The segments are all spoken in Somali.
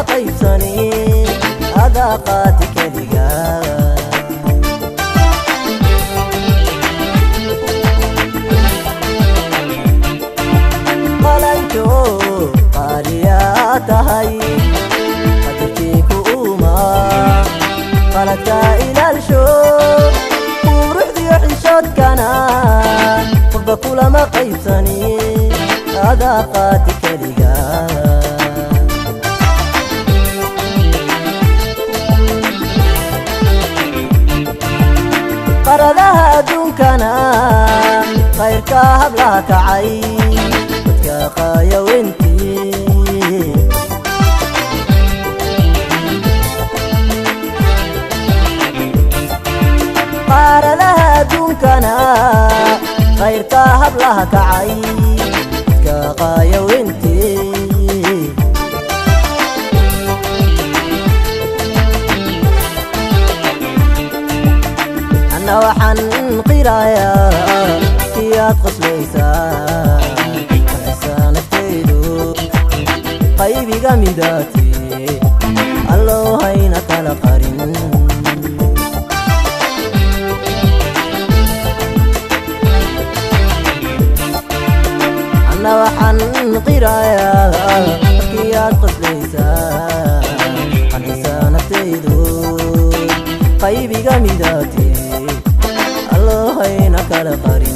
Qaybsanin adaa qaati keliga. Qalanjo qaaliyaa tahay, qadirkii ku uuma qaladka ilaalsho, quruxdiyo xishoodkana qofba kulama qaybsanin adaa qaati keliga. Qaradaha adduunkana khayrka hablaha kacay, dadka qaayawentii. Qaaradaha adduunkana khayrka hablaha kacay, dadka qaayawentii. Anna waxaan qirayaa kiyaad qoslaysaa, qancisaa naftaydu, qaybiga midaate allow hayna kala qarin. Anna waxaan qirayaa kiyaad qoslaysaa, qancisaa naftaydu, qaybiga midaate allow hayna kala qarin.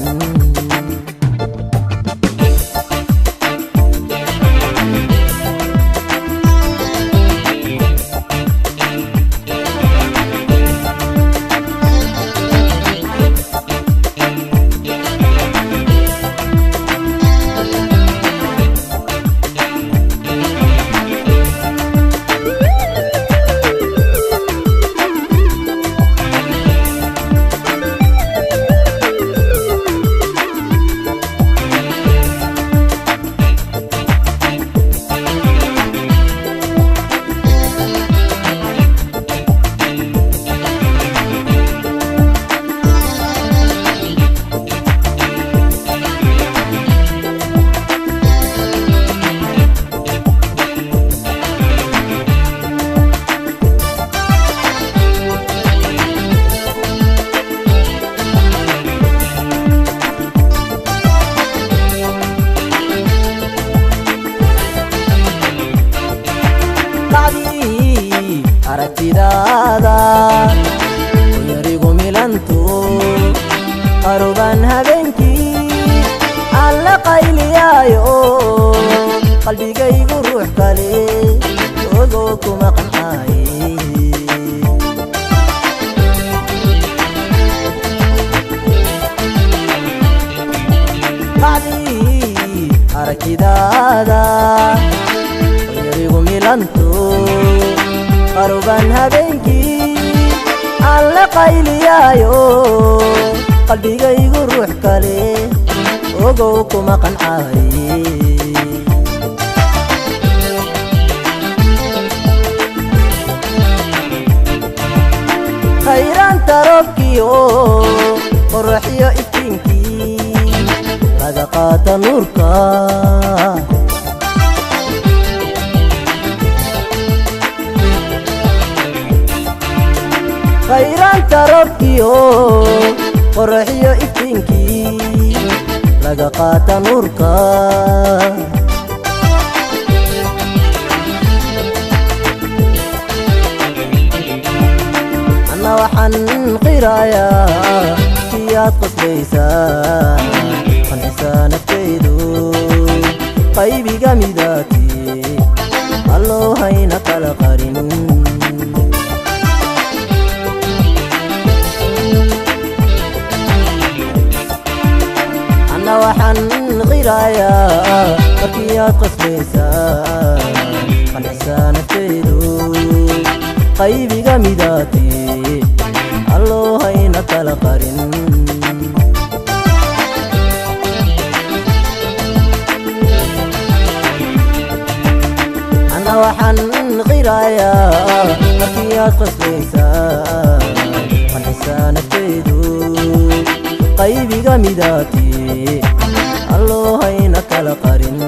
Qacdii aragtidaada yarigu milantu, qaruban habeenkii aan la qayliyaayo, qalbigaygu ruux kale ogow kuma qancaaye. Qacdii aragtidaada yarigu milantu, qaruban habeenkii aan la qayliyaayo, qalbigaygu ruux kale ogow kuma qancaaye. Khayraanta roobkiyo qoraxiyo iftiinkii laga qaata nuurka. Khayraanta roobkiyo qoraxiyo iftiinkii laga qaata nuurka. Anna waxaan qirayaa kiyaad qoslaysaa, qancisaa naftaydu, qaybiga midaate allow hayna kala qarin. Anna waxaan qirayaa markiyaad qoslaysaa, qancisaa naftaydu, qaybiga midaate allow hayna kala qarin. Anna waxaan qirayaa markiyaad qoslaysaa, qancisaa naftaydu, qaybiga midaate allow hayna kala qarin.